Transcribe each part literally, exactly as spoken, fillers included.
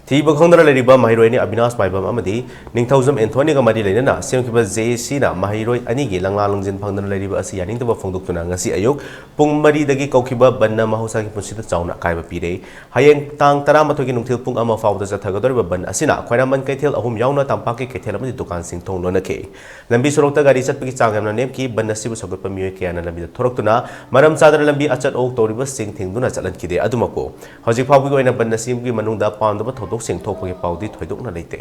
ꯊꯤꯕ ꯈꯪꯗꯅ ꯂꯩꯔꯤꯕ ꯃꯍꯩꯔꯣꯏ ꯑꯅꯤ ꯑꯕꯤꯅꯥꯁ ꯃꯥꯏꯕꯝ ꯑꯃꯗꯤ ꯅꯤꯡꯊꯧꯖꯝ ꯑꯦꯟꯊꯣꯅꯤꯒ ꯃꯔꯤ ꯂꯩꯅꯅ ꯁꯦꯝꯈꯤꯕ ꯖꯦ ꯑꯦ ꯁꯤꯅ ꯃꯍꯩꯔꯣꯏ ꯑꯅꯤꯒꯤ ꯂꯪꯂꯥ ꯂꯪꯖꯤꯟ ꯐꯪꯗꯅ ꯂꯩꯔꯤꯕ ꯑꯁꯤ ꯌꯥꯅꯤꯡꯗꯕ ꯐꯣꯡꯗꯣꯛꯇꯨꯅ ꯉꯁꯤ ꯑꯌꯨꯛ ꯄꯨꯡ ꯃꯔꯤꯗꯒꯤ ꯀꯧꯈꯤꯕ ꯕꯟꯅ ꯃꯍꯧꯁꯥꯒꯤ ꯄꯨꯟꯁꯤꯗ ꯆꯥꯎꯅ ꯑꯀꯥꯏꯕ ꯄꯤꯔꯦ꯫ ꯍꯌꯦꯡ ꯇꯥꯡ ꯇꯔꯥꯃꯥꯊꯣꯏꯒꯤ ꯅꯨꯡꯊꯤꯜ ꯄꯨꯡ ꯑꯃ ꯐꯥꯎꯕꯗ ꯆꯠꯊꯒꯗꯧꯔꯤꯕ ꯕꯟ ꯑꯁꯤꯅ ꯈ꯭ꯋꯥꯏꯔꯝꯕꯟ ꯀꯩꯊꯦꯜ ꯑꯍꯨꯝ ꯌꯥꯎꯅ ꯇꯝꯄꯥꯛꯀꯤ ꯀꯩꯊꯦꯜ ꯑꯃꯗꯤ ꯗꯨꯀꯥꯟꯁꯤꯡ ꯊꯣꯡ ꯂꯣꯟꯅꯈꯤ꯫ ꯂꯝꯕꯤ ꯁꯣꯔꯣꯛꯇ ꯒꯥꯔꯤ ꯆꯠꯄꯒꯤ ꯆꯥꯡ ꯌꯥꯝꯅ ꯅꯦꯝꯈꯤ꯫ ꯕꯟ ꯑꯁꯤꯕꯨ ꯁꯧꯒꯠꯄ ꯃꯤꯑꯣꯏ ꯀꯌꯥꯅ ꯂꯝꯕꯤꯗ ꯊꯣꯔꯛꯇꯨꯅ ꯃꯔꯝ ꯆꯥꯗꯅ ꯂꯝꯕꯤ ꯑꯆꯠ ꯑꯣꯛ ꯇꯧꯔꯤꯕꯁꯤꯡ ꯊꯤꯡꯗꯨꯅ ꯆꯠꯍꯟꯈꯤꯗꯦ꯫ ꯑꯗꯨꯃꯛꯄꯨ ꯍꯧꯖꯤꯛ ꯐꯥꯎꯕꯒꯤ ꯑꯣꯏꯅ ꯕꯟ ꯑꯁꯤꯒꯤ ꯃꯅꯨꯡꯗ ꯄꯥꯝꯗꯕ ꯊꯧꯗꯣꯛꯁꯤꯡ ꯊꯣꯛꯄꯒꯤ ꯄꯥꯎꯗꯤ ꯊꯣꯏꯗꯣꯛꯅ ꯂꯩꯇꯦ꯫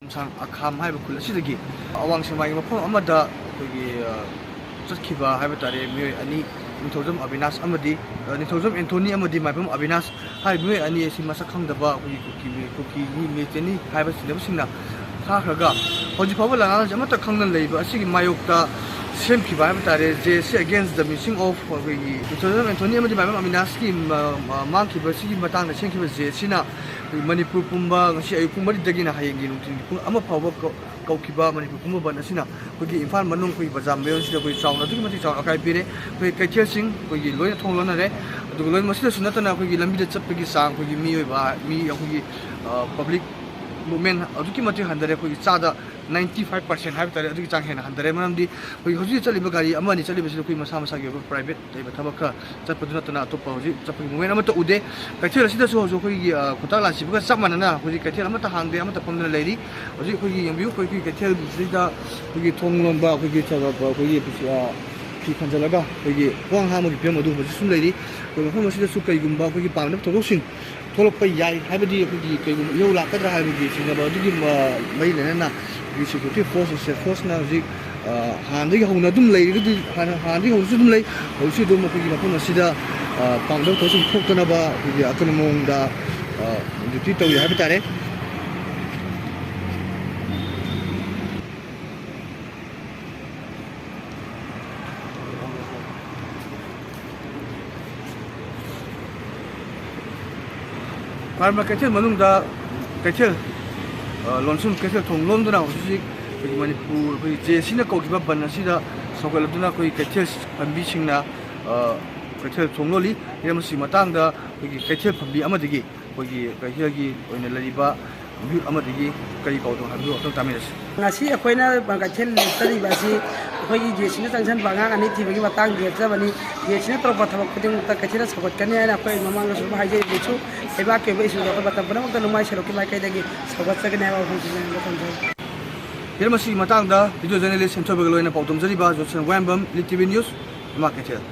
ꯈꯝꯁꯥꯡ ꯑꯈꯥꯝ ꯍꯥꯏꯕ ꯈꯨꯜ ꯑꯁꯤꯗꯒꯤ ꯑꯋꯥꯡ ꯁꯦꯛꯃꯥꯏꯒꯤ ꯃꯐꯝ ꯑꯃꯗ ꯑꯩꯈꯣꯏꯒꯤ, ꯑ, ꯆꯠꯈꯤꯕ ꯍꯥꯏꯕ ꯇꯥꯔꯦ, ꯃꯤꯑꯣꯏ ꯑꯅꯤ, ꯅꯤꯡꯊꯧꯖꯝ ꯑꯕꯤꯅꯥꯁ ꯑꯃꯗꯤ, ꯑ, ꯅꯤꯡꯊꯧꯖꯝ ꯑꯦꯟꯊꯣꯅꯤ ꯑꯃꯗꯤ ꯃꯥꯏꯕꯝ ꯑꯕꯤꯅꯥꯁ ꯍꯥꯏꯔꯤꯕ ꯃꯤꯑꯣꯏ ꯑꯅꯤ ꯑꯁꯤ ꯃꯁꯛ ꯈꯪꯗꯕ ꯑꯩꯈꯣꯏꯒꯤ ꯀꯨꯀꯤ ꯃꯤ-, ꯀꯨꯀꯤꯒꯤ ꯃꯤꯂꯤꯇꯦꯟꯅꯤ ꯍꯥꯏꯕ ꯆꯤꯡꯅꯕꯁꯤꯡꯅ ꯐꯥꯈ꯭ꯔꯒ ꯍꯧꯖꯤꯛ ꯐꯥꯎꯕ ꯂꯪꯂꯥꯁꯦ ꯑꯃꯠꯇ ꯈꯪꯗꯅ ꯂꯩꯕ ꯑꯁꯤꯒꯤ ꯃꯥꯌꯣꯛꯇ ꯁꯦꯝꯈꯤꯕ ꯍꯥꯏꯕ ꯇꯥꯔꯦ, ꯖꯦ ꯑꯦ ꯁꯤ Against the Missing of ꯑꯩꯈꯣꯏꯒꯤ ꯅꯤꯡꯊꯧꯖꯝ ꯑꯦꯟꯊꯣꯅꯤ ꯑꯃꯗꯤ ꯃꯥꯏꯕꯝ ꯑꯕꯤꯅꯥꯁꯀꯤ, ꯑ, ꯑ, ꯃꯥꯡꯈꯤꯕ ꯑꯁꯤꯒꯤ ꯃꯇꯥꯡꯗ ꯁꯦꯝꯈꯤꯕ ꯖꯦ ꯑꯦ ꯁꯤꯅ ꯑꯩꯈꯣꯏ ꯃꯅꯤꯄꯨꯔ ꯄꯨꯝꯕ ꯉꯁꯤ ꯑꯌꯨꯛ ꯄꯨꯡ ꯃꯔꯤꯗꯒꯤꯅ ꯍꯌꯦꯡꯒꯤ ꯅꯨꯡꯊꯤꯜꯒꯤ ꯄꯨꯡ ꯑꯃ ꯐꯥꯎꯕ ꯀꯧ-, ꯀꯧꯈꯤꯕ ꯃꯅꯤꯄꯨꯔ ꯄꯨꯝꯕ ꯕꯟ ꯑꯁꯤꯅ ꯑꯩꯈꯣꯏꯒꯤ ꯏꯝꯐꯥꯜ ꯃꯅꯨꯡ ꯑꯩꯈꯣꯏꯒꯤ ꯕꯖꯥꯔ ꯃꯌꯣꯟꯁꯤꯗ ꯑꯩꯈꯣꯏ ꯆꯥꯎꯅ, ꯑꯗꯨꯛꯀꯤ ꯃꯇꯤꯛ ꯆꯥꯎꯅ ꯑꯀꯥꯏ ꯄꯤꯔꯦ꯫ ꯑꯩꯈꯣꯏ ꯀꯩꯊꯦꯜꯁꯤꯡ ꯑꯩꯈꯣꯏꯒꯤ ꯂꯣꯏꯅ ꯊꯣꯡ ꯂꯣꯟꯅꯔꯦ꯫ ꯑꯗꯨꯒ ꯂꯣꯏꯅ ꯃꯁꯤꯗꯁꯨ ꯅꯠꯇꯅ ꯑꯩꯈꯣꯏꯒꯤ ꯂꯝꯕꯤꯗ ꯆꯠꯄꯒꯤ ꯆꯥꯡ, ꯑꯩꯈꯣꯏꯒꯤ ꯃꯤꯑꯣꯏꯕ, ꯃꯤ ꯑꯩꯈꯣꯏꯒꯤ, ꯑ, public movement ꯑꯗꯨꯛꯀꯤ ꯃꯇꯤꯛ ꯍꯟꯊꯔꯦ꯫ ꯑꯩꯈꯣꯏꯒꯤ ꯆꯥꯗ ninety five percent ꯍꯥꯏꯕ ꯇꯥꯔꯦ, ꯑꯗꯨꯒꯤ ꯆꯥꯡ ꯍꯦꯟꯅ ꯍꯟꯊꯔꯦ꯫ ꯃꯔꯝꯗꯤ ꯑꯩꯈꯣꯏ ꯍꯧꯖꯤꯛ ꯆꯠꯂꯤꯕ ꯒꯥꯔꯤ ꯑꯃ ꯑꯅꯤ ꯆꯠꯂꯤꯕꯁꯤꯗ ꯑꯩꯈꯣꯏ ꯃꯁꯥ ꯃꯁꯥꯒꯤ ꯑꯣꯏꯕ private ꯂꯩꯕ ꯊꯕꯛ ꯈꯔ ꯆꯠꯄꯗꯨ ꯅꯠꯇꯅ ꯑꯇꯣꯞꯄ ꯍꯧꯖꯤꯛ ꯆꯠꯄꯒꯤ movement ꯑꯃꯠꯇ ꯎꯗꯦ꯫ ꯀꯩꯊꯦꯜ ꯑꯁꯤꯗꯁꯨ ꯍꯧꯖꯤꯛ ꯑꯩꯈꯣꯏꯒꯤ, ꯑ, ꯈꯨꯠꯇꯥꯛ ꯂꯥꯟꯁꯤꯕꯒ ꯆꯞ ꯃꯥꯟꯅꯅ ꯍꯧꯖꯤꯛ ꯀꯩꯊꯦꯜ ꯑꯃꯠꯇ ꯍꯥꯡꯗꯦ, ꯑꯃꯠꯇ ꯐꯝꯗꯅ ꯂꯩꯔꯤ꯫ ꯍꯧꯖꯤꯛ ꯑꯩꯈꯣꯏꯒꯤ ꯌꯦꯡꯕꯤꯌꯨ, ꯑꯩꯈꯣꯏꯒꯤ ꯀꯩꯊꯦꯜꯁꯤꯗ ꯑꯩꯈꯣꯏꯒꯤ ꯊꯣꯡ ꯂꯣꯟꯕ, ꯑꯩꯈꯣꯏꯒꯤ ꯆ-, ꯑꯩꯈꯣꯏꯒꯤ, ꯑ, ꯐꯤ ꯈꯟꯖꯤꯜꯂꯒ ꯑꯩꯈꯣꯏꯒꯤ ꯈ꯭ꯋꯥꯡ ꯍꯥꯝꯕꯒꯤ ꯐꯤꯕꯝ ꯑꯗꯨ ꯍꯧꯖꯤꯛ ꯁꯨꯝ ꯂꯩꯔꯤ꯫ ꯑꯩꯈꯣꯏ ꯃꯐꯝ ꯑꯁꯤꯗꯁꯨ ꯀꯩꯒꯨꯝꯕ ꯑꯩꯈꯣꯏꯒꯤ ꯄꯥꯝꯗꯕ ꯊꯧꯗꯣꯛꯁꯤꯡ ꯊꯣꯛꯂꯛꯄ ꯌꯥꯏ, ꯍꯥꯏꯕꯗꯤ ꯑꯩꯈꯣꯏꯒꯤ ꯀꯩꯒꯨꯝꯕ ꯏꯍꯧ ꯂꯥꯛꯀꯗ꯭ꯔꯥ ꯍꯥꯏꯕꯒꯤ ꯆꯤꯡꯅꯕ ꯑꯗꯨꯒꯤ ꯃ-, ꯃꯔꯤ ꯂꯩꯅꯅ ꯑꯩꯈꯣꯏꯒꯤ security force, state forceꯅ ꯍꯧꯖꯤꯛ, ꯑ, ꯍꯥꯟꯅꯗꯒꯤ ꯍꯧꯅ ꯑꯗꯨꯝ ꯂꯩꯔꯒꯗꯤ, ꯍꯥꯟꯅ, ꯍꯥꯟꯅꯗꯒꯤ ꯍꯧꯅꯁꯨ ꯑꯗꯨꯝ ꯂꯩ, ꯍꯧꯖꯤꯛꯁꯨ ꯑꯗꯨꯝ ꯑꯩꯈꯣꯏꯒꯤ ꯃꯐꯝ ꯑꯁꯤꯗ, ꯑ, ꯄꯥꯝꯗꯕ ꯊꯧꯗꯣꯛꯁꯤꯡ ꯊꯣꯛꯇꯅꯕ ꯑꯩꯈꯣꯏꯒꯤ ꯑꯀꯟꯕ ꯃꯑꯣꯡꯗ, ꯑ, duty ꯇꯧꯔꯤ ꯍꯥꯏꯕ ꯇꯥꯔꯦ꯫ ꯈ꯭ꯋꯥꯏꯔꯝꯕꯟ ꯀꯩꯊꯦꯜ ꯃꯅꯨꯡꯗ ꯀꯩꯊꯦꯜ, ꯑ, ꯂꯣꯟꯁꯨꯝ ꯀꯩꯊꯦꯜ ꯊꯣꯡ ꯂꯣꯟꯗꯨꯅ ꯍꯧꯖꯤꯛ ꯍꯧꯖꯤꯛ ꯑꯩꯈꯣꯏꯒꯤ ꯃꯅꯤꯄꯨꯔ, ꯑꯩꯈꯣꯏꯒꯤ ꯖꯦ ꯑꯦ ꯁꯤꯅ ꯀꯧꯈꯤꯕ ꯕꯟ ꯑꯁꯤꯗ ꯁꯧꯒꯠꯂꯗꯨꯅ ꯑꯩꯈꯣꯏꯒꯤ ꯀꯩꯊꯦꯜ ꯐꯝꯕꯤꯁꯤꯡꯅ, ꯑ, ꯀꯩꯊꯦꯜ ꯊꯣꯡ ꯂꯣꯜꯂꯤ꯫ ꯃꯁꯤꯒꯤ ꯃꯇꯥꯡꯗ ꯑꯩꯈꯣꯏꯒꯤ ꯀꯩꯊꯦꯜ ꯐꯝꯕꯤ ꯑꯃꯗꯒꯤ ꯑꯩꯈꯣꯏꯒꯤ ꯀꯩꯊꯦꯜꯒꯤ ꯑꯣꯏꯅ ꯂꯩꯔꯤꯕ ꯃꯤꯍꯨꯠ ꯑꯃꯗꯒꯤ ꯀꯔꯤ ꯄꯥꯎꯗꯝ ꯍꯥꯏꯕꯗꯨ ꯑꯃꯨꯛꯇꯪ ꯇꯥꯃꯤꯟꯅꯁꯤ꯫ ꯉꯁꯤ ꯑꯩꯈꯣꯏꯅ ꯀꯩꯊꯦꯜ ꯂꯦꯞꯆꯔꯤꯕ ꯑꯁꯤ ꯑꯩꯈꯣꯏꯒꯤ ꯖꯦ ꯁꯤꯅ ꯆꯪꯁꯤꯟꯕ ꯑꯉꯥꯡ ꯑꯅꯤ ꯊꯤꯕꯒꯤ ꯃꯇꯥꯡꯗ ꯂꯦꯞꯆꯕꯅꯤ꯫ ꯖꯦ ꯁꯤꯅ ꯇꯧꯔꯛꯄ ꯊꯕꯛ ꯈꯨꯗꯤꯡꯃꯛꯇ ꯀꯩꯊꯦꯜꯗ ꯁꯧꯒꯠꯀꯅꯤ ꯍꯥꯏꯅ ꯑꯩꯈꯣꯏ ꯃꯃꯥꯡꯗꯁꯨ ꯑꯗꯨꯝ ꯍꯥꯏꯖꯔꯤꯕꯁꯨ, ꯂꯩꯕꯥꯛꯀꯤ ꯑꯣꯏꯕ ꯏꯁꯨꯗ ꯑꯩꯈꯣꯏ ꯃꯇꯝ ꯄꯨꯝꯅꯃꯛꯇ ꯅꯨꯡꯃꯥꯏ ꯁꯦꯔꯣꯛꯀꯤ ꯃꯥꯏꯀꯩꯗꯒꯤ ꯁꯧꯒꯠꯆꯒꯅꯤ ꯍꯥꯏꯕ ꯋꯥꯐꯝꯁꯤꯡ ꯑꯁꯤ ꯊꯝꯖꯔꯤ꯫ ꯍꯤꯔꯝ ꯑꯁꯤꯒꯤ ꯃꯇꯥꯡꯗ ꯚꯤꯗꯤꯑꯣ ꯖꯔꯅꯦꯂꯤꯁ ꯁꯦꯝꯊꯣꯏꯕꯒ ꯂꯣꯏꯅ ꯄꯥꯎꯗꯝꯖꯔꯤꯕ Johnson Wayenbam, Elite T V news, ꯏꯃꯥ ꯀꯩꯊꯦꯜ꯫